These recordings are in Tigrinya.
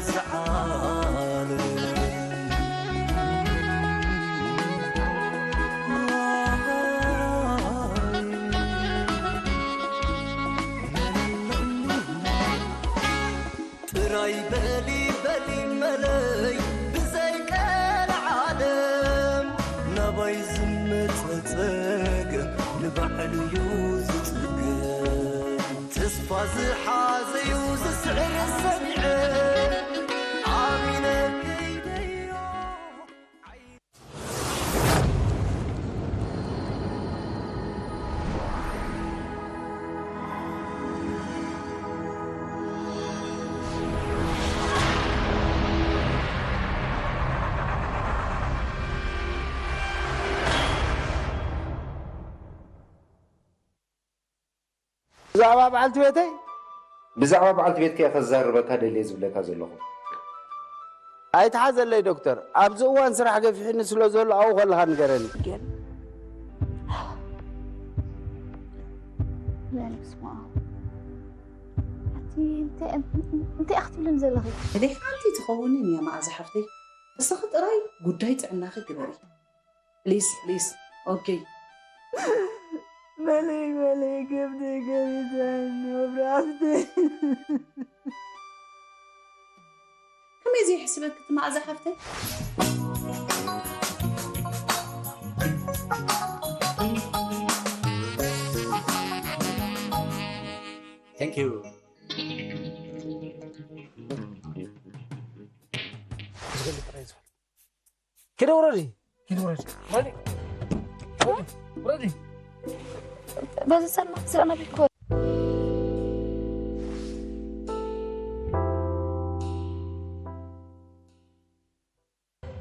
ዝዓለም። ጥራይ በሊ በሊ መለይ ብዘይ ቀልዓለም፣ ናባይ ዝመጸ ጸገም ንባዕሉ እዩ ዝጽገም። ተስፋ ዝሓዘዩ ዝስዕር ሰሚዐ፣ ኣሚነ ከይደዮ። ብዛዕባ በዓልቲ ቤተይ? ብዛዕባ በዓልቲ ቤትካ እየ ከዛርበካ ደልየ ዝብለካ ዘለኹ። ኣይትሓዘለይ ዶክተር፣ ኣብዚ እዋን ስራሕ ገፊሕኒ ስለ ዘሎ ኣብኡ ከለኻ ንገረኒ። ግን በል፣ ስማ። ኣቲ እንታይ እንታይ ኢኻ ክትብለኒ ዘለኺ? እዴ ሓንቲ ትኸውንን እያ መዓዛ ሓፍተይ። እስኺ ጥራይ ጉዳይ ጥዕናኺ ግበሪ። ፕሊስ ፕሊስ። ኦኬ። በለይ በለይ፣ ከብደይ ገሪዛኒ መብራህቲ። ከመይ ዘይሕስበክ እቲ መኣዛ ሓፍተይ? Thank you. ኪደ ውረዲ። ኪደ ውረዲ። ውረዲ። ውረዲ። ውረዲ። በዚ ጸልማት ስለ ነቢልኩ።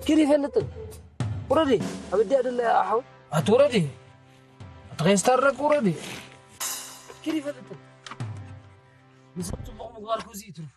ኪድ ይፈልጥን። ውረዲ። ኣብ እዲኣ ደለ ሓው። ኣቲ ውረዲ። ኣቲ ከይስታረቅ ውረዲ። ኪድ ይፈልጥን። ንሰብ ጽቡቕ ምግባር ኩዚ ይትርፉ።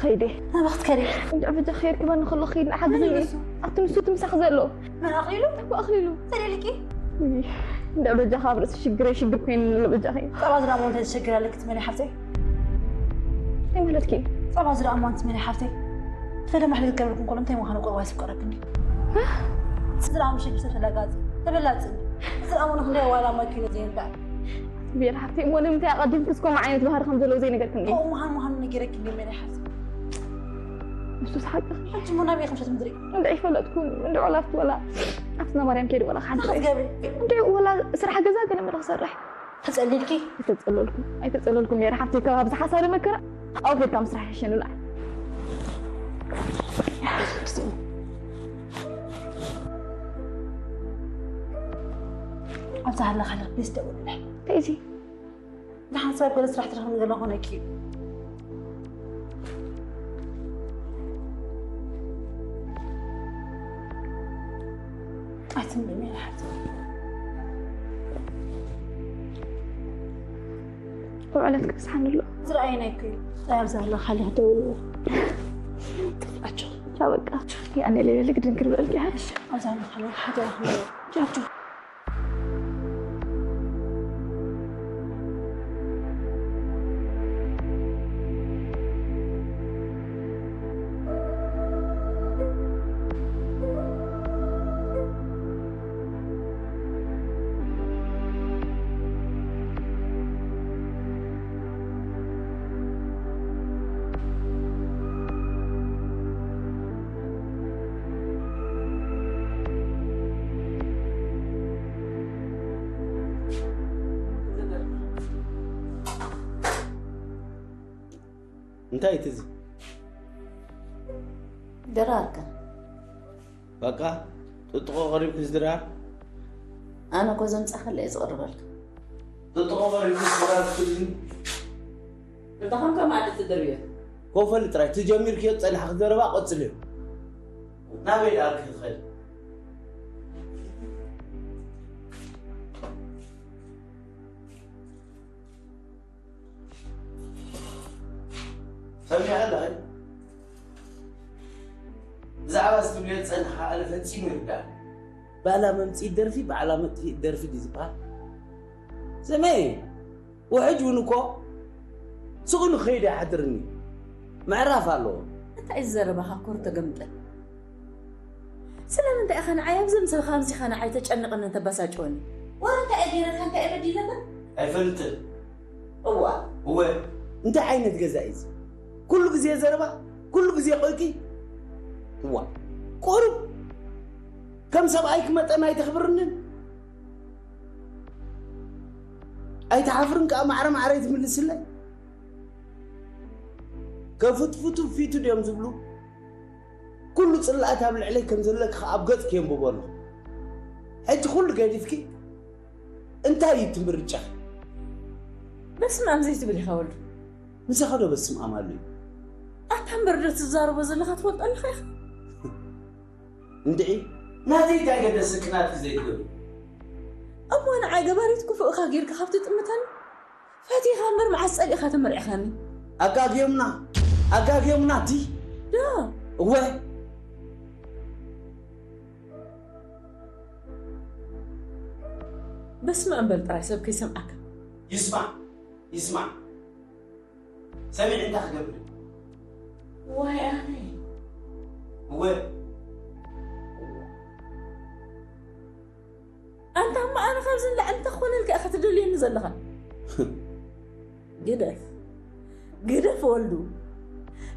ኸይደ ናባኽት ከደ እንድዕ በጃ ኸየድክበኒ ከሎ ኸይድ ንሓግዝ። ኣቲ ንሱ እቲ ምሳኽ ዘሎ መን ኣኽሊሉ? እኮ ኣኽሊሉ። ተደልኪ? እንድዕ በጃ ካብ ርእሲ ሽግረይ ሽግር ኮይኑ ኣሎ በጃ ኸይ ጸባ ዝዳ ሞንተ ዝሸግር ኣለክ ትመኒ ሓፍተይ? እንታይ ማለትኪ? ጸባ ዝዳ ሞንት ትመኒ ሓፍተይ? ፈለ ማሕለል ከብርኩም ከሎ እንታይ ምዃኑ ቆርባ ይስቆረክኒ። ስድራ ምሽግ ተፈላጋጺ ተበላጺ ስድራ ሞን ክንደ ዋላ ማኪኖ ዘይንዳ ቤር ሓፍተይ እሞ ንምንታይ ኣቐዲምኪ እስኮም ዓይነት ባህሪ ከም ዘለዎ ዘይነገርክኒ? ከምኡ ምዃኑ ምዃኑ ነጊረኪ እንዲ መን ሓፍተይ? ንሱስ ሓቂ። ሕጂ እሞ ናበይ ከም ሸት ምድሪ? እንደ ኣይፈለጥኩን እንደ ዑላፍት ወላ ኣብስና ማርያም ከይድ ወላ ሓንቲ ክትገቢ? እንደ ወላ ስራሕ ገዛ ገለ መለ ክሰርሕ። ተጸሊልኪ? ኣይተጸለልኩም ኣይተጸለልኩም ሜሪ ሓፍተይ ካብ ኣብዚ ሓሳሪ መከራ ኣውፈካ ምስራሕ ይሸንላ። ኣብዛ ሃለኻ ለክቤስ ደውልለ። ከይዚ ንሓንሳብ ገለ ስራሕ ትረኽቢ ገለ ኾነኪ እዩ። ኣይትምኒ ሜሪ ሓፍተይ። ውዕለት ክብዝሓኒ ኣሎ። ዝረኣየና ይኮ እዩ። ኣብዛ ኣለኻ ለህ ደውልዎ። ጥፍኣቸው። ቻው በቃ። ያኔ ሌለ ግድን ክርበልኪ ሓሽ። ኣብዛ ኣለኻ ለህ ሓደ ቻው ቻው። እንታይ እዩ ትዝ ድራርካ በቃ ጥጥቆ ቀሪብኪ ዝድራር ኣነ እኮ ዘምጻኸለ እየ ዝቕርበልካ ጥጥቆ ቀሪብኪ ዝድራር ክትብልኒ እንተኾንካ ማለት ትድርብዮ ኮፈሊ ጥራይ ትጀሚርክዮ ጸኒሕኪ ዘረባ ቀጽልዮ ናበይ ደኣ ክትኸዲ ሰሚዐ ኣለኺ ብዛዕባ እዚ ትብልዮ ዝጸንሓ ኣነ ፈጺሙ ይርዳእ ባዕላ መምጽኢት ደርፊ ባዕላ መጥፊኢት ደርፊ ድዩ ዝበሃል ስመይ ውሕጅ እውን እኮ ስቕ ኢሉ ክኸይድ ይሓድርኒ ምዕራፍ ኣለዎ እንታይ እዩ ዘረባኻ ኮር ተገምጠል ስለምንታይ ኢኻ ንዓይ ኣብ ዘምሰልካ ኣምሲኻ ንዓይ ተጨንቐንን ተበሳጭወኒ? ዋላ እንታይ እየ ገይረካ እንታይ እየ በዲለካ? ኣይፈልጥን። እዋ። እወ። እንታይ ዓይነት ገዛ እዩ እዚ? ኩሉ ግዜ ዘረባ፣ ኩሉ ግዜ ቆይቂ። እዋ። ቁሩብ ከም ሰብኣይኪ መጠን ኣይተኽብርንን። ኣይትሓፍርን ከኣ ማዕረ ማዕረ ኣይትምልስለይ። ከፍትፍቱ ፊቱ ድዮም ዝብሉ? ኩሉ ጽላኣት ኣብ ልዕለይ ከም ዘለኪ ከኣ ኣብ ገጽኪ የንብቦ ኣለኹ። ሕጂ ኩሉ ገዲፍኪ እንታይ እዩ እቲ ምርጫኺ? በስመኣብ ዘይትብል ኢኻ ወልዱ። ምሳኺ ዶ በስመኣብ ኣሎ እዩ? ኣታ እምበር ዶ ትዛረቦ ዘለኻ ትፈልጦ ኣለኻ ኢኻ? እንድዒ ናተይ እንታይ ገደሰኪ ናትኪ ዘይትገብሪ? እሞ ንዓይ ገባሪት ክፉእኻ ጌርካ ካብ ትጥምተኒ ፈቲኻ እምበር መዓስ ጸሊእኻ ተመርዒኻኒ? ኣጋግዮምና ኣጋግዮምና ዲ ዶ እወ በስመ እምበል ጥራይ ሰብ ከይሰምዓካ ይስማዕ ይስማዕ ሰሚዕ እንታይ ክገብር ዋይ ኣነ እወ ኣንታ እሞ ኣነ ካብዚ ንላዕሊ እንታይ ክኾነልካ ኢኻ ትደልየኒ ዘለኻ? ግደፍ ግደፍ ወልዱ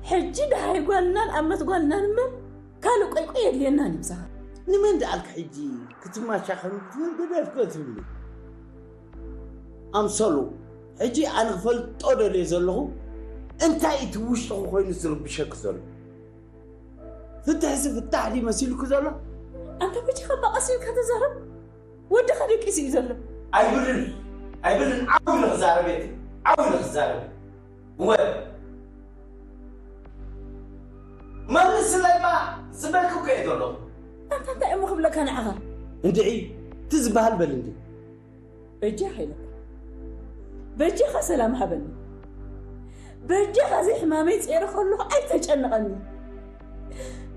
ሕጂ ደሃይ ጓልናን ኣመት ጓልናን እምበር ካልእ ቆይቆይ የድልየናን እዩ ምሳኻ። ንመን ደኣልክ ሕጂ ክትማሻኸኒ ክትብል ግደፍ ክትብሊ ኣምሰሉ ሕጂ ኣነ ክፈልጦ ደልየ ዘለኹ እንታይ እቲ ውሽጥኹ ኮይኑ ዝርብሸኪ ዘሎ ፍትሕሲ ፍታሕ ድዩ መሲሉኪ ዘሎ? ኣንታ በጃኻ ባቐስ ኢልካ ተዛረብ። ወድኻ ደቂሱ እዩ ዘሎ። ኣይብልን ኣይብልን ዓው ኢለ ክዛረብ እየ ዓው ኢለ ክዛረብ እየ። እወ መልስለይ እባ ዝበልኪ እኮ እየ ዘለኹ። ኣንታ እንታይ እሞ ክብለካ ንዓኻ? እንድዒ እቲ ዝበሃል በል እንዲ። በጃኻ ኢለካ በጃኻ ሰላም ሃበኒ በጃኻ እዚ ሕማመይ ጸይረ ከለኹ ኣይተጨንቐኒ።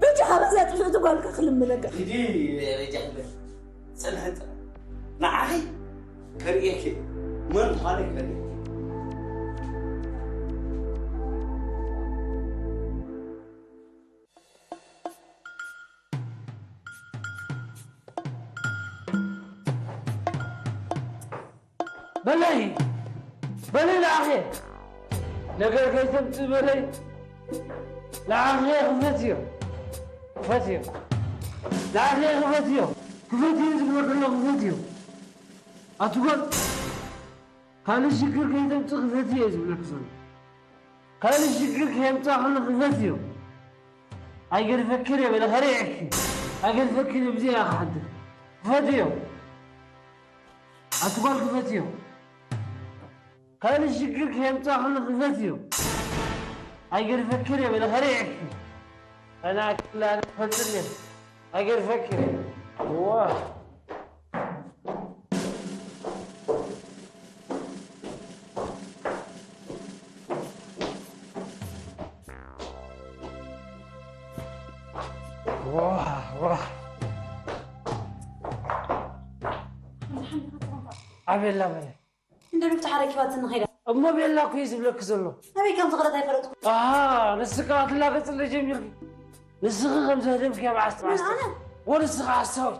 በጃኻ በዛ ጥፍእቲ ጓልካ ክልምነካ። ሂዲ በጃ ክብል። ጽንሕት ንዓኺ ከርእየኪ። መን ምዃነይ ከርእየኪ። በለይ፣ በለይ ንዓኺ ነገር ከይተምጽእ በለይ። ንዓኺ ክፈትዮ፣ ክፈትዮ። ንዓኺ ክፈትዮ፣ ክፈትዮ ዝብሎ ከሎ ክፈትዮ። ኣቲ ጓል፣ ካልእ ሽግር ከይተምጽእ ክፈትዮ እየ ዝብለኪ ዘሎ። ካልእ ሽግር ከየምጽእ ከሎ ክፈትዮ። ኣይገድፈክን እየ በለ፣ ከርእየኪ። ኣይገድፈክን እየ፣ ብዚኣ እየ ክሓድር። ክፈትዮ። ኣቲ ጓል ክፈትዮ። ካልእ ሽግር ከየምጽእ ከሎ ክፈትዮ። ኣይገድፈክን እየ በለ፣ ከርእየኪ። ኣነ ኣክላ ንፈልጥን እየ። ኣይገድፈክን እየ። ዋ። ዋ፣ ዋ። ኣቤላ በለ። እንደ ዶክተር ሓረኪባትኒ ኸይዳ። እሞ ቤላ እኮ እዩ ዝብለኪ ዘሎ። ኣበይ ከም ዝኸደት ኣይፈለጥኩ። ኣሃ፣ ንስኻ ክትላገጽለይ ጀሚርኪ። ንስኺ ከም ዘህደምኪ ኣብ ዓስቲ ዓስቲ። ኣነ? ወንስኻ ሓሳዊ።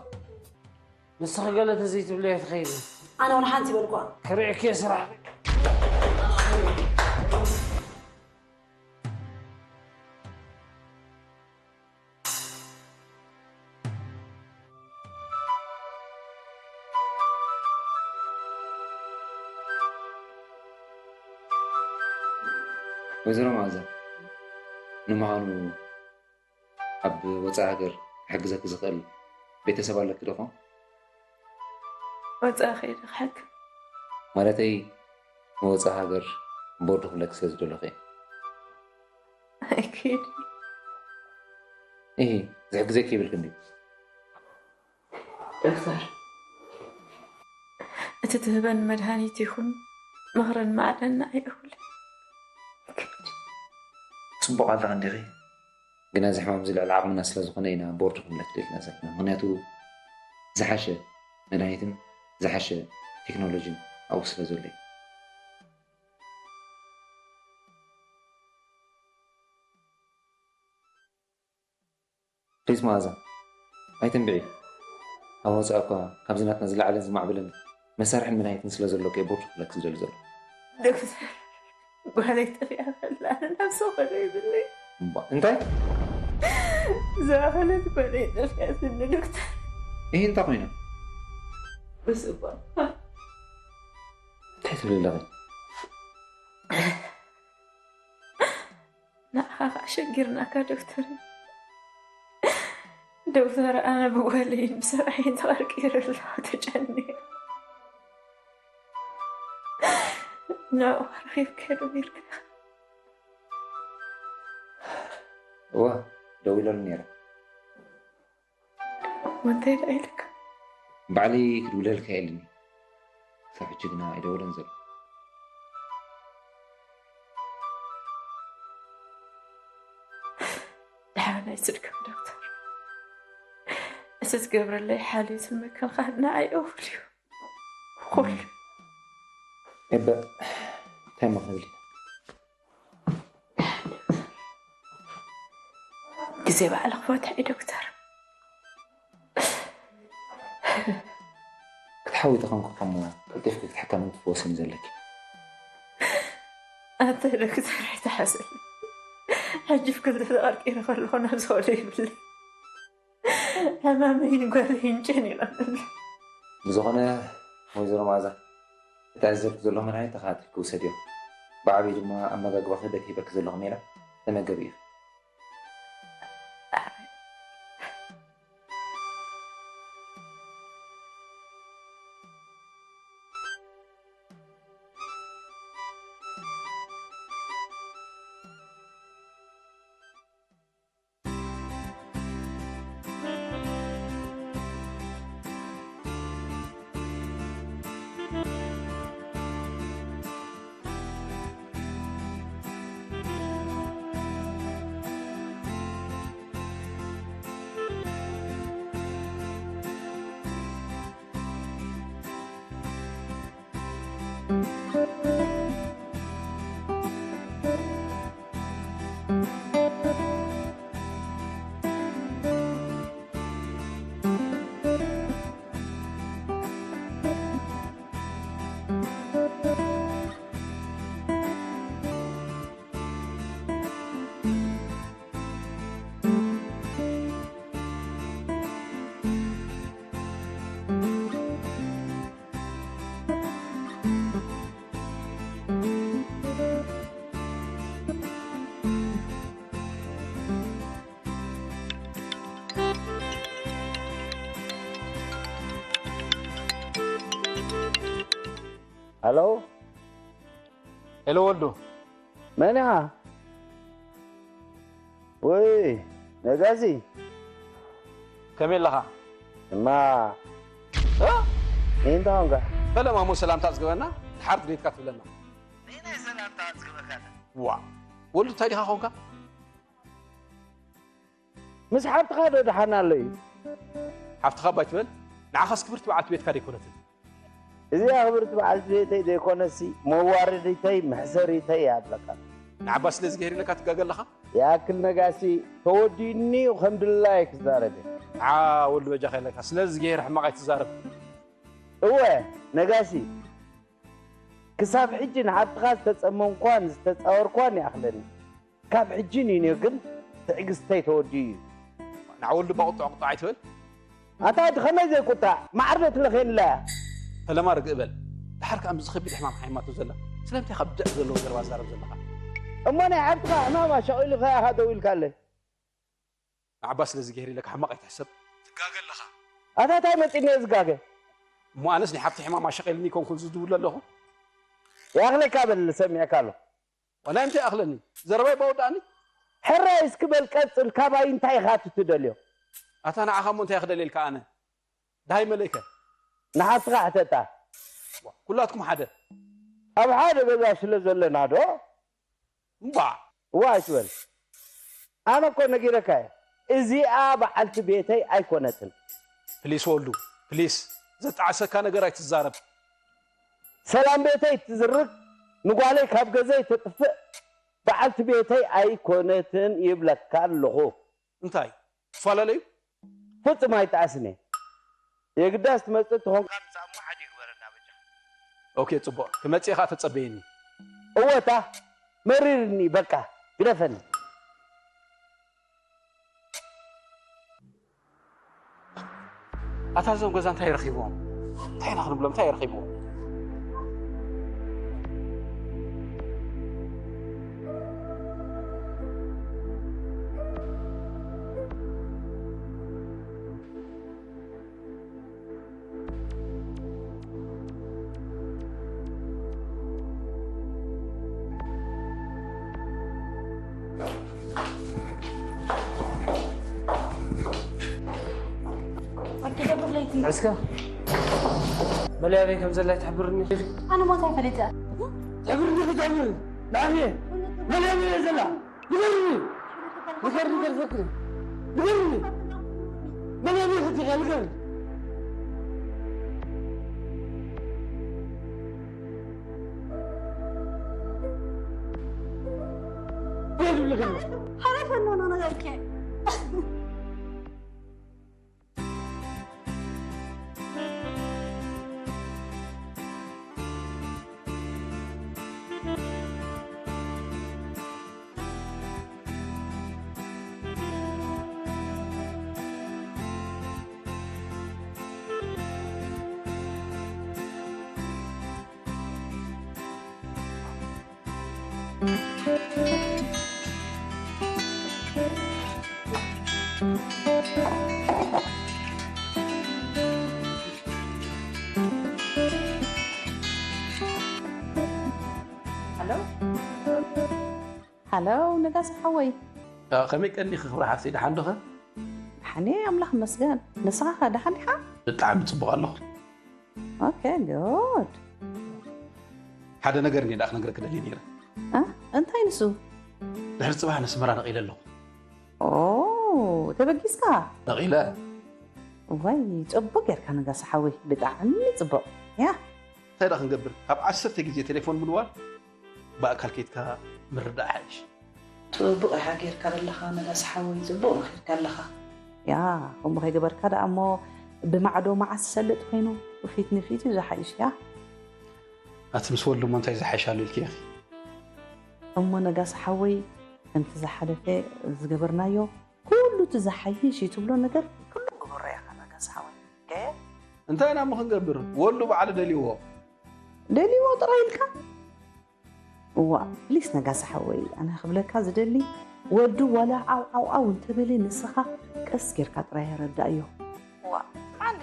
ንስኺ ገለ ተዘይትብለዮ ትኸይዲ። ኣነ እውን ሓንቲ በልኳ። ክርእየኪ እየ ስራሕ። ወይዘሮ መኣዛ፣ ንምዃኑ ኣብ ወጻኢ ሃገር ክሕግዘኪ ዝኽእል ቤተሰብ ኣለኪ ዶ ኾን? ወጻኢ ከይደ ክሕግዝ? ማለተይ፣ ንወጻኢ ሃገር ቦርድ ክብለኪ ስለ ዝደለኹ እየ። ኣይክይድ። እሂ፣ ዝሕግዘኪ ይብልኪ እንድዩ። ዶክተር፣ እቲ ትህበን መድሃኒት ይኹን ምኽርን ማዕደን ንዓይ እኹል። ጽቡቕ ኣለኺ እንዲኺ። ግና እዚ ሕማም እዚ ልዕሊ ዓቕምና ስለ ዝኾነ ኢና ቦርድ ክንብለክ ደሊና ዘለና። ምኽንያቱ ዝሓሸ መድሃኒትን ዝሓሸ ቴክኖሎጂን ኣብኡ ስለ ዘሎ እዩ። ፕሊዝ መኣዛ፣ ኣይትንብዒ። ኣብ ወፃኢ እኳ ካብዚ ናትና ዝለዓለን ዝማዕበለን መሳርሕን መድሃኒትን ስለ ዘሎ እኮ እየ ቦርድ ክብለክ ዝደሊ ዘሎ። ዶክተር፣ ጓለይ ጠፊኣ ከላ ኣነ ነብሲ ወከዶ ይብለይ። እምባ፣ እንታይ? ዝኣኸለት ጓለይ ጠፊኣትኒ ዶክተር። ይሄ እንታይ ኮይና? ብስባ። እንታይ ትብሊ ኣለኺ? ንዓኻ ከዓ ሸጊርናካ ዶክተር። ዶክተር፣ ኣነ ብጓለይን ብሰብኣይን ተቐርቂረ ኣለኹ፣ ተጨኒቐ። ንዕኡ ረኺብካዮ ዶ ነይርካ? እወ፣ ደዊለሉ ነይረ። ወንታይ ደኣ ኢልካ? ባዕለይ ክድውለልካ የለኒ። ክሳብ ሕጂ ግና ኣይደወለን ዘሎ። ደሓን ኣይስድከም ዶክተር። እቲ ትገብረለይ ሓልዮትን ምክንኻን ንዓይ እኹል እዩ። ኩሉ። ኤበ፣ እንታይ እሞ ክንብል ኢና? ግዜ ባዕሉ ክፈትሖ እዩ ዶክተር። ክትሓዊ ተኾንኩ ከሞ ቀልጢፍኪ ክትሕከሚ ክትፍወስን ዘለኪ። ኣንተ ዶክተር ኣይትሓስብ። ሕጂ ብክልተ ተቐርቂረ ከለኹ ናብ ዝኸዶ ይብለይ። ሕማመይን ጓለይን ጨኒቐ። ብዝኾነ ወይዘሮ መኣዛ፣ እቲ ኣዘዝኩ ዘለኹ መድሃኒት ተኸታቲልኪ ውሰድዮ። ብዓብዩ ድማ ኣመጋግባኺ በቲ ሂበኪ ዘለኹ ሜላ ተመገቢ ኢኺ። ሃሎ። ሄሎ ወልዱ። መን ኢኻ? ወይ ነጋሲ። ከመይ ኣለኻ? እማ። እ? እንታይ ኾንካ? ፈለማ እሞ ሰላምታ ዝገበና ድሓር ድሌትካ ትብለና። ነይናይ ሰላምታ ዝገበካ። ዋ። ወልዱ እንታይ ዲኻ ኾንካ? ምስ ሓብትኻ ዶ ደሓን ኣሎ እዩ? ሓፍትኻ እባ ኣይትበል። ንዓኻስ ክብርቲ በዓልቲ ቤትካ ደይኮነትን? እዚኣ ክብርቲ በዓልቲ ቤተይ ዘይኮነሲ መዋረዲተይ መሕሰሪተይ እያ ኣብለካ። ንዓባ ስለ ዝገሄር ኢለካ ትጋገ ኣለኻ? ይኣክል ነጋሲ፣ ተወዲኡኒ እዩ ከም ድላየ ክዛረብ እየ። ንዓ ወዲ በጃኻ ኢለካ ስለ ዝገሄር ሕማቕ ኣይትዛረብ። እወ ነጋሲ፣ ክሳብ ሕጂ ንሓብትኻ ዝተጸመምኳን ዝተጻወርኳን ይኣኽለኒ። ካብ ሕጂ ንኔ ግን ትዕግስተይ ተወዲኡ እዩ። ንዓ ወልዱ እባ ቁጥዕ ቁጥዕ ኣይትበል። ኣታ ድኸመይ ዘይቁጣዕ? ማዕር ዶ ትለኽየኒ ኣለያ? ፈለማ ርግእ በል። ድሓር ከኣ ምስዚ ከቢድ ሕማም ሓሚማቶ ዘላ ስለምንታይ ካብ ድዕ ዘለዎ ዘረባ ትዛረብ ዘለኻ? እሞ ናይ ሓብትኻ ሕማም ኣሻቒሉ ከኣ ኢኻ ደው ኢልካለይ። ንዓባ ስለ ዝገሄር ኢለካ ሕማቕ ኣይትሕሰብ። ትጋገ ኣለኻ። ኣታ ታይ መጺኒ እየ ዝጋገ? እሞ ኣነስ ናይ ሓብቲ ሕማም ኣሻቒልኒ ይኮንኩ እዚ ዝብል ኣለኹ? ይኣኽለካ በል ሰሚዕካ ኣለኹ። ዋላ እንታይ ይኣኽለኒ? ዘረባይ ባወዳእኒ? ሕራይ እስኪ በል ቀጽል፣ ካባይ እንታይ ኢኻ እቲ ትደልዮ? ኣታ ንዓኻ እሞ እንታይ ክደልየልካ ኣነ? ደሃይ መለይከ? ንሓስኻ ሕተታ። ዋ፣ ኩላትኩም ሓደ። ኣብ ሓደ ገዛ ስለ ዘለና ዶ? እምባዕ። እዋ ኣይትበል። ኣነ እኮ ነጊረካ እየ። እዚኣ በዓልቲ ቤተይ ኣይኮነትን። ፕሊስ ወልዱ፣ ፕሊስ። ዘጣዕሰካ ነገር ኣይትዛረብ። ሰላም ቤተይ ትዝርግ፣ ንጓለይ ካብ ገዘይ ተጥፍእ፣ በዓልቲ ቤተይ ኣይኮነትን ይብለካ ኣለኹ። እንታይ? ትፈላለዩ? ፍጹም ኣይጠዓስን እየ። የግዳስ ትመጽእ ተኾንካ ምጻእ እሞ ሓደ ይግበረና በጃ። ኦኬ፣ ጽቡቕ። ክመጽእ ኢኻ ተጸበየኒ። እወታ፣ መሪርኒ፣ በቃ፣ ግደፈኒ። ኣታ እዞም ገዛ እንታይ ረኺብዎም? እንታይ ኢና ክንብሎም? እንታይ ረኺብዎም? እስከ መለያ ኣበይ ከም ዘላ ትሕብርኒ? ኣነ ሞት ኣይፈለጠ። ትሕብርኒ ክትሕብርኒ? ንዓበየ መለያ ኣበይ እያ ዘላ? ንገርኒ! ንገርኒ፣ ደርሰኩ! ንገርኒ! መለያ ኣበይ ኸቲኻ? ንገርኒ! ሓረፈኖ ነው ነገርኪ። ሃሎ። ሃሎ፣ ነጋሲ ሓወይ። እ፣ ከመይ ቀኒኺ ክብሪ ሓፍተይ፣ ደሓን ዶኸ? ደሓን እየ፣ ኣምላኽ ይመስገን። ንስኻ ኸ ደሓን ዲኻ? ብጣዕሚ ጽቡቕ ኣለኹ። ኦኬ፣ ጉድ። ሓደ ነገር እንድየ ደኣ ክነግረኪ ደልየ ነይረ። እ? እንታይ ንሱ? ድሕሪ ጽባሕ ነስመራ ነቒለ ኣለኹ። ኦ፣ ተበጊስካ? ነቒለ። ዋይ፣ ጽቡቕ ጌርካ ነጋሲ ሓወይ፣ ብጣዕሚ ጽቡቕ። ያ። እንታይ ደኣ ክንገብር? ካብ ዓሰርተ ግዜ ቴሌፎን ምድዋል፣ ብኣካል ከይድካ ምርዳእ ሓይሽ። ጽቡቕ ኢኻ ጌርካ ዘለኻ ነጋሲ ሓወይ፣ ጽቡቕ መኺርካ ኣለኻ። ያ፣ ከምኡ ከይገበርካ ደኣ እሞ ብማዕዶ መዓስ ዝሰልጥ ኮይኑ፣ ፊት ንፊት እዩ ዝሓይሽ። ያ። ኣቲ ምስ ወልዱ እሞ እንታይ ዝሓይሽ ኣሎ ኢልኪ ኢኺ? እሞ ነጋሲ ሓወይ፣ ከምቲ ዝሓለፈ ዝገበርናዮ ኩሉ እቲ ዝሓይሽ እዩ ትብሎ ነገር ኩሉ ግበሮ ኢኻ ነጋሲ ሓወይ። ከ እንታይ ኢና እሞ ክንገብር? ወልዱ ባዕሉ ደልይዎ። ደልይዎ ጥራይ ኢልካ? እዋ፣ ፕሊስ ነጋሲ ሓወይ፣ ኣነ ክብለካ ዝደሊ፣ ወዱ ዋላ ዓው ዓው ዓው እንተበለ ንስኻ ቀስ ጌርካ ጥራይ ኣረዳእዮ። እዋ፣ ስምዓኒ፣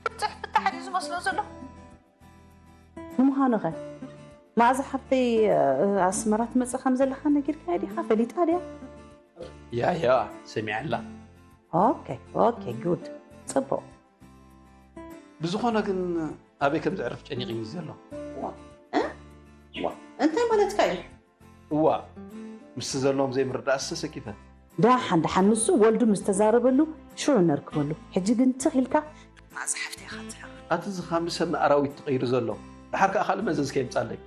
ፍትሕ ፍታሕ ድዩ ዝመስሎ ዘሎ? ንምዃኑ ኸ፣ መኣዛ ሓብተይ፣ እ፣ ኣስመራ ትመጽእ ከም ዘለኻ ነጊርካያ ዲኻ? ፈሊጣ ድያ? ያ፣ ያ፣ ሰሚዐላ። ኦኬ፣ ኦኬ፣ ጉድ። ጽቡቕ። ብዝኾነ ግን ኣበይ ከም ዘዕርፍ ጨኒቑኒ ዘሎ። ዋ፣ እ? ዋ፣ እንታይ ማለትካ እዩ? እዋ፣ ምስቲ ዘለዎም ዘይምርዳእስ ተሰኪፈ። ደሓን፣ ደሓን፣ ንሱ ወልዱ ምስ ተዛረበሉ ሽዑ ነርክበሉ። ሕጂ ግን ትኽ ኢልካ መኣዛ ሓፍተይ ኢኻ ትሕር። ኣቲ እዚ ካብ ንሰብ ንኣራዊት ተቐይሩ ዘሎ። ደሓር ከኣ ካልእ መዘዝ ከየምጻለይ።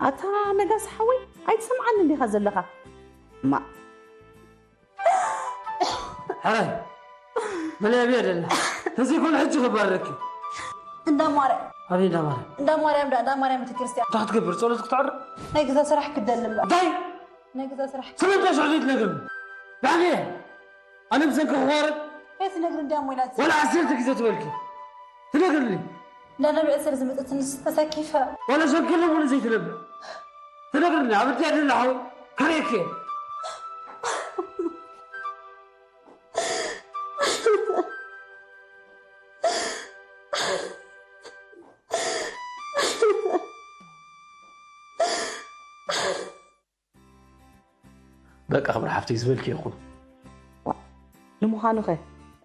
ኣታ ነጋሲ ሓወይ፣ ኣይትሰምዓንን ዲኻ ዘለኻ? ማ፣ ሕራይ፣ መለያ ብያ ደላ። ተዘይኮነ ሕጂ ክባረኪ። እንዳ ማርያም። ኣበይ እንዳ ማርያም? እንዳ ማርያም ዳ-፣ እንዳ ማርያም ቤተክርስትያን። እንታይ ክትገብር? ጸሎት ክትዕር? ናይ ገዛ ስራሕ ክደሊ እምበር። እንታይ? ናይ ገዛ ስራሕ። ስለምንታይ ሽዑ ዘይትነግርኒ? ብዓብየ። ኣነ ብሰንኪ ክዋረድ? ከይትነግሪ እንድያ እሞ ኢላትኒ። ወላ ዓሰርተ ግዜ ትበልኪ። ትነግርኒ። እንዳ ነብዒ ስር ዝመጸት ንስ ተሰኪፈ። ወላ ሸንከል እውን ዘይትነብዕ። ትነግርኒ። ኣብ እንታይ ደላ ሓወይ? ከርእየኪ እየ። በቃ ክብሪ ሓፍተይ ዝበልኪ ይኹን። ዋ፣ ንምዃኑ ኸ፣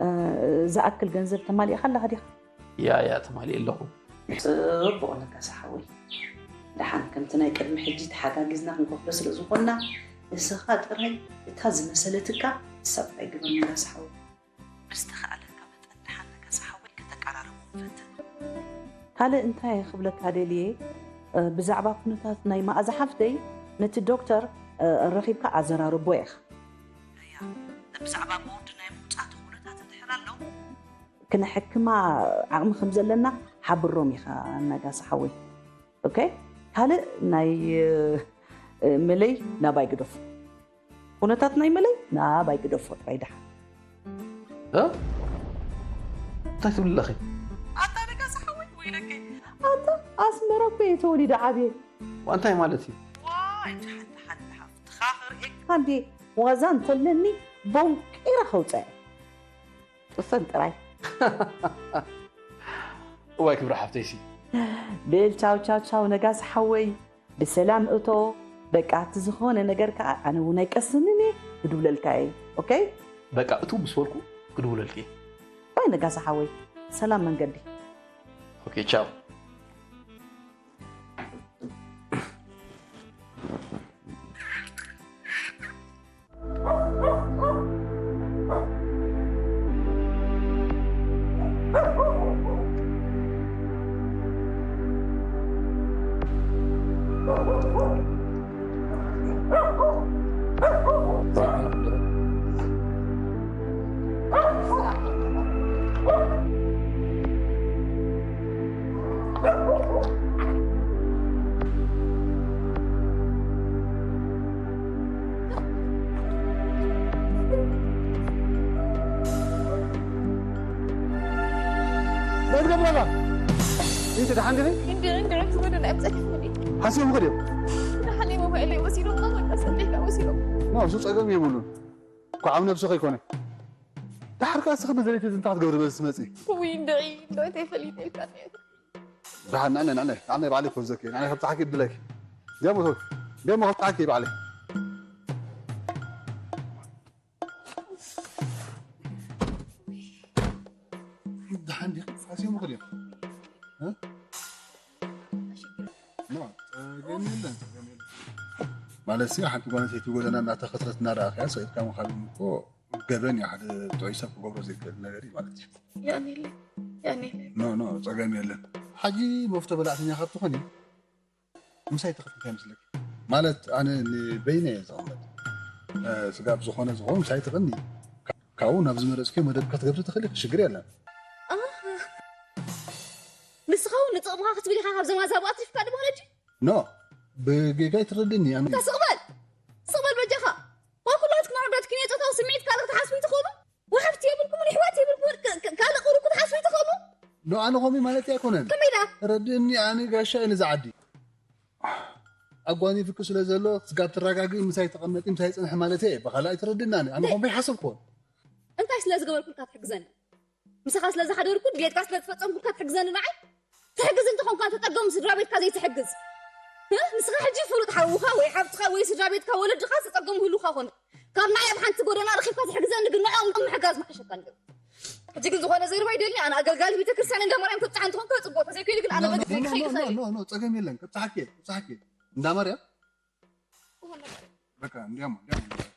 እ፣ ዝኣክል ገንዘብ ተማሊእኻ ኣለኻ ዲኻ? ያ፣ ያ፣ ተማሊእ ኣለኹ። ጽቡቕ ነጋሲ ሓወይ። ደሓን ከምቲ ናይ ቅድሚ ሕጂ ተሓጋጊዝና ክንከፍሎ ስለ ዝኾንና፣ ንስኻ ጥራይ እታ ዝመሰለትካ ንሳ ጥራይ ግበር ነጋሲ ሓወይ። ብዝተኻእለካ መጠን ደሓን ነጋሲ ሓወይ ከተቀራርቦም ፈትን። ካልእ እንታይ ክብለካ ደልየ፣ እ፣ ብዛዕባ ኩነታት ናይ መኣዛ ሓፍተይ ነቲ ዶክተር፣ እ፣ ረኺብካ ኣዘራርቦ ኢኻ። እያ፣ ብዛዕባ ቦርድ ናይ ምውጻእቲ ኩነታት እንድሕር ኣሎ፣ ክነሕክማ ዓቕሚ ከም ዘለና ሓብሮም ኢኻ ነጋሲ ሓወይ። ኦኬ? ካልእ ናይ፣ እ፣ መለይ ናባይ ግደፎ። ኩነታት ናይ መለይ ናባይ ግደፎ ጥራይ ደሓን። እ? እንታይ ትብሊ ኣለኺ? ኣታ ነጋሲ ሓወይ ወይለከ። ኣታ ኣስመራ እኮ እየ ተወሊደ ዓብየ። ዋ፣ እንታይ ማለት እዩ? ዋይ፣ ሓንቲ ሓንቲ ሓፍትኻ ክርእየካ እንዴ ዋዛ እንተለኒ ቦንቂረ ከውፀአ። ጥፈን ጥራይ። እዋይ ክብሪ ሓፍተይሲ። በል ቻው ቻው ቻው ነጋሲ ሓወይ። ብሰላም እቶ። በቃ እቲ ዝኾነ ነገር ከኣ ኣነ እውን ኣይቀስንን እየ፣ ክድውለልካ እየ። ኦኬ? በቃ እቱ ምስ በልኩ ክድውለልኪ እየ። ባይ ነጋሲ ሓወይ። ሰላም መንገዲ። ኦኬ፣ ቻው። ደብረ ባባ፣ እንተ ደሓን ዲኺ? እንዲ፣ እንዲ፣ እንዲ፣ ወደ ናይ ኣብፀት ይኹን። ሓሲቦም ከድዮም? ደሓን ሞባይለይ ወሲዶም፣ በቃ ሰንደይካ ወሲዶም። ማ፣ እሱ ፀገም የብሉን። እኮ ዓብ ነብሱ ከይኮነ። ደሓር ከኣ እስኺ በዘለይቲ እንታይ ክትገብሪ በዚ ትመፂ? ውይ፣ እንድዒ፣ እንዶ ተይፈሊጥ ኢልካ እኒኦ። ደሓን ንዕነ፣ ንዕነ፣ ንዕነ ባዕለይ ክወስደኪ፣ ንዕነ ከብፅሓኪ ይብለኪ። ደሞ፣ ደሞ ከብፅሓኪ ባዕለይ። ደሓን ዲኺ? ሓሲቦም ከድዮም? እ? ኖ፣ ጸገም የለን፣ ጸገም የለን። ማለት ሲ፣ ሓንቲ ጓል ኣንስተይቲ ጎደና እናተኸተለት እናረኣኽያ ሰኢድካ ምኻድ እኮ ገበን እዩ። ሓደ ጥዑይ ሰብ ክገብሮ ዘይክእል ነገር እዩ ማለት እዩ። ያኔለ፣ ያኔለ። ኖ፣ ኖ፣ ጸገም የለን። ሓጂ መፍቶ በላዕተኛ ካብ ትኾኒ፣ ምሳይ ትኽእል እንታይ ይመስለኪ? ማለት ኣነ ንበይነ እየ ዝቕመጥ። ስጋብ ዝኾነ ዝኾነ ምሳይ ትቕኒ። ካብኡ ናብ ዝመረፅክዮ መደብ ክትገብሪ ትኽእሊ፣ ሽግር የለን። ንስኻ እውን ንጥቕምኻ ክትብል ኢኻ ካብ ዘማዛቡ ኣትሪፍካ ድማ ነጂ። ኖ፣ ብጌጋ ይትረድኒ። ኣነ ስቕበል ስቕበል በጃኻ። ዋ ኩላትኩም ኣወዳት ክንዮ ፆታዊ ስምዒት ካልእ ክትሓስቡ ይትኽእሉ። ወሓፍቲ የብልኩምን ይሕዋት የብልኩምን ካልእ ቁሩ ክትሓስቡ ይትኽእሉ። ኖ፣ ኣነ ከምኡ ማለት ኣይኮነን። ከመይ ደኣ? ረድእኒ፣ ኣነ ጋሻ እየ ነዚ ዓዲ። ኣጓኒፍኪ ስለ ዘሎ ስጋብ ትረጋግኢ ምሳይ ተቐመጢ ምሳይ ፅንሒ ማለት እየ። ብኻልእ ኣይትረድእኒ። ኣነ ኣነ ከምኡ ኣይሓሰብኩዎን። እንታይ ስለ ዝገበርኩልካ ትሕግዘኒ? ምሳኻ ስለ ዝሓደርኩ ድሌትካ ስለ ዝፈፀምኩልካ ትሕግዘኒ ንዓይ? ትሕግዝ እንተኾንካ ተፀገሙ ስድራ ቤትካ ዘይትሕግዝ ንስኻ ሕጂ ፍሉጥ ሓውኻ ወይ ሓብትኻ ወይ ስድራ ቤትካ ወለድኻ ዝተፀገሙ ህሉኻ ኮነ ካብ ንዓይ ኣብ ሓንቲ ጎደና ረኺብካ ትሕግዘኒ ግን ንዕኦም ምሕጋዝ ምሓሸካ ነይሩ። ሕጂ ግን ዝኾነ ዘርባ ይደሊ ኣነ ኣገልጋሊ ቤተክርስትያን እንዳ ማርያም ተብፅሓ እንተኾንካ ፅቡቕ ተዘይኮይኑ ግን ኣነ በግደይ ክኸይድ ይኽእል እዩ። ኖ ኖ ኖ ጸገም የለን። ከብፅሓኪ እየ ከብፅሓኪ እየ። እንዳ ማርያም በቃ እንዲያማ እንዲያማ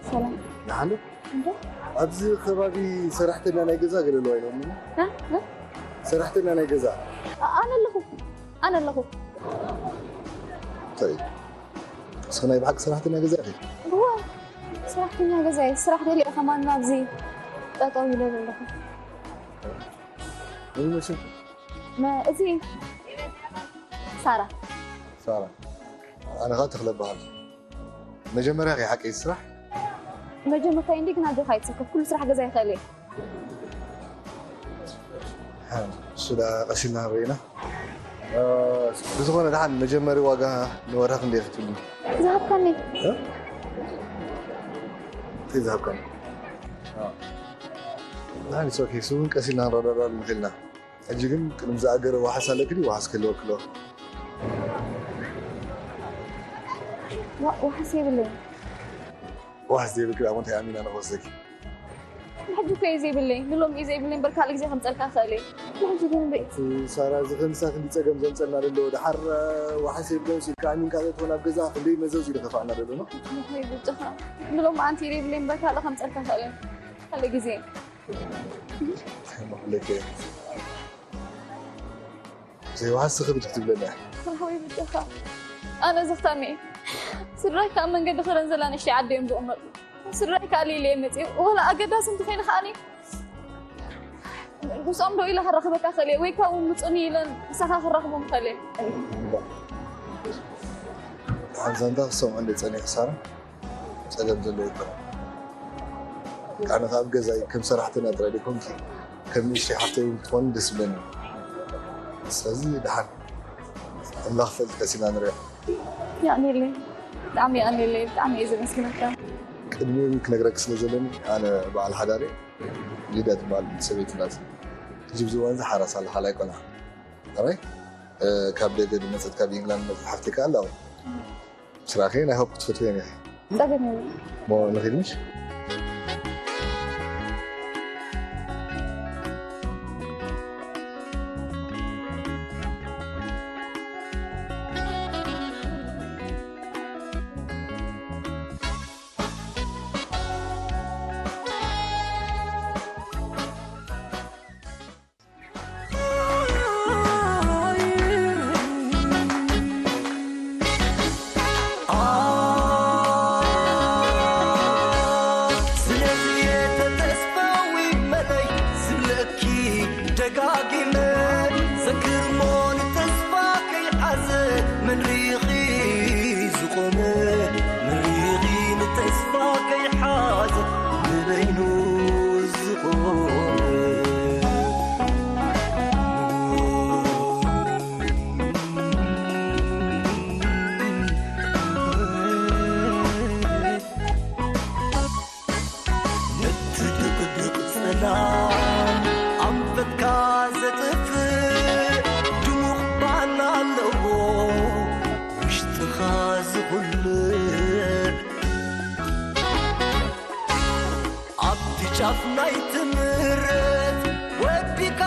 ሰላም። ደሓን ዶ? ኣብዚ ከባቢ ሰራሕተኛ ናይ ገዛ ገለ ኣለዋ ኢሎምኒ። ሰራሕተኛ ናይ ገዛ። ኣነ ኣለኹ። ኣነ ኣለኹ። እንታይ? ንስኺ ናይ ብሓቂ ሰራሕተኛ ገዛ ኢኺ? እወ፣ ሰራሕተኛ ገዛ እየ። ስራሕ ደልየ ከማን ናብዚ ጠጠው ኢለ ዘለኹ። መን ይመስልኪ? መ- እዚ ሳራ። ሳራ። ኣነ ኸዓ ተኽለ እበሃል። መጀመርያ ከይሓቂ ስራሕ መጀመርታ እንዲ ግን ኣጆኻ ኣይትሰከፍ ኩሉ ስራሕ ገዛ ይኽእል እየ። እሺ ዳ ቀሲልና ንርኢና። ብዝኾነ ደሓን መጀመሪ ዋጋ ንወርሒ ክንደይ ክትብሉ? ዝሃብካኒ። እንታይ ዝሃብካኒ? ደሓን ሶኬ ስውን ቀሲልና ንረዳዳሉ ንኽእልና። ሕጂ ግን ቅድሚ ዝኣገረ ዋሕስ ኣለኪ ድዩ? ዋሕስ ክህልወኪ ኣለዎ። ዋሕስ የብለይን። ዋሕስ ዘይብልኪ ደኣ እንታይ ኣሚና ንኽወስደኪ? ንሕጂ እኮ እዩ ዘይብለይ። ንሎሚ እዩ ዘይብለይ እምበር ካልእ ግዜ ከምፀልካ እኽእል እየ። ንሕጂ ግን እምበይ። እቲ ሳራ እዚ ከምሳ ክንዲ ፀገም ዘምፀልና ዘሎ። ደሓር ዋሕስ የብለይን ኢልካ ኣሚንካ ተእትዎ ናብ ገዛ ክንደይ መዘዝ እዩ ዝኸፍኣና ዘሎ ነው? ወይ ብጭኻ። ንሎሚ ኣንቲ ዘይብለይ እምበር ካልእ ከምፀልካ እኽእል እየ። ካልእ ግዜ። ለከ ዘይወሓስ ክብድ ክትብለና ሓወይ ብጀኻ ኣነ ዝኽታኒ ስድራይ ካብ መንገዲ ክረን ዘላ ንሽተይ ዓዲ እዮም ዝቕመጡ ስድራይ ከዓ ሌለ እዮም መፅኡ ወላ ኣገዳሲ እንተኮይኑ ከዓኒ ምስኦም ዶ ኢለ ክራኸበካ ክእል ወይ ካብኡ ምፁኒ ኢለን ምሳኻ ክራኽቦም ክእል ሓንዛንታ ክሰምዖ እንደ ፀኒሕ ሳራ ፀገም ዘለዎ ይኮነ ኣነ ካብ ገዛይ ከም ሰራሕተኛ ጥራይ ዘይኮንኪ ከም ንእሽተይ ሓፍተይ እውን ክትኾኒ ደስ ይብለኒ ስለዚ ደሓን ኣምላኽ ፈልጥ ቀሲና ንሪኦ ያኔለይ ብጣዕሚ የቐንየለይ፣ ብጣዕሚ እየ ዘመስግነካ። ቅድሚኡ ክነግረክ ስለ ዘለኒ፣ ኣነ በዓል ሓዳር እየ። ሊዳ ትበሃል ሰበይቲ ናት። ሕጂ ብዚ እዋን እዚ ሓራስ ኣለኻ፣ ኣይኮና። ኣራይ ካብ ደገ ዝመፀት፣ ካብ ኢንግላንድ መፀት ሓፍቲ ከኣ ኣላ። ስራኸ ናይ ሆፕ ክትፈትወን ኢኻ። ጸገም የብሉን። እሞ ንኺድ ምሽ? ስለዚ ተተስፋዊ መለይ ዝብለኪ ደጋጊመ ዘክርሞ ንተስፋ ከይሓዘ መን ሪኺ ዝቆመ መን ሪኺ ንተስፋ ከይሓዘ ንበይኑ ዝቆመ ነቲ ድቕድቕ ጸላም ኣንፈትካ ዘጥፍእ ድሙቕ ባና ኣለዎ ውሽጥኻ ዝኹልዕ ኣብቲ ጫፍ ናይ ትምረት ወዲካ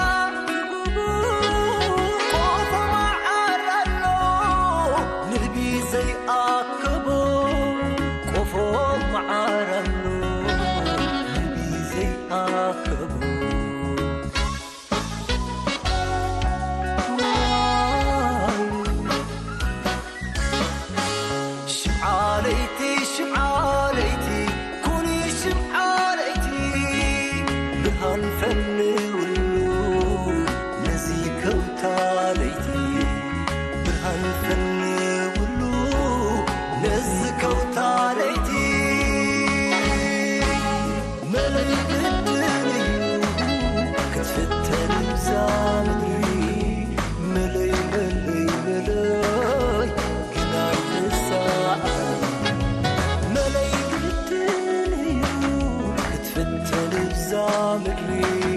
ቆፎ መዓር ኣሎ ንህቢ ዘይኣከቦ ቆፎ መዓር ኣሎ ንህቢ ዘይኣከቦ ሽምዓ ለይቲ ሽምዓ ለይቲ ኩኒ ሽምዓ ለይቲ ብርሃን ፈንውሉ ነዚ ከውታ ለይቲ ብርሃን ፈንውሉ ነዚ ከውታ ለይቲ መለይ ግድን እዩ ክትፍተን እዛ ምድሪ መለይ መለይ መለይ ግናይ ንሳዕ መለይ ግድን እዩ ክትፍተን እዛ ምድሪ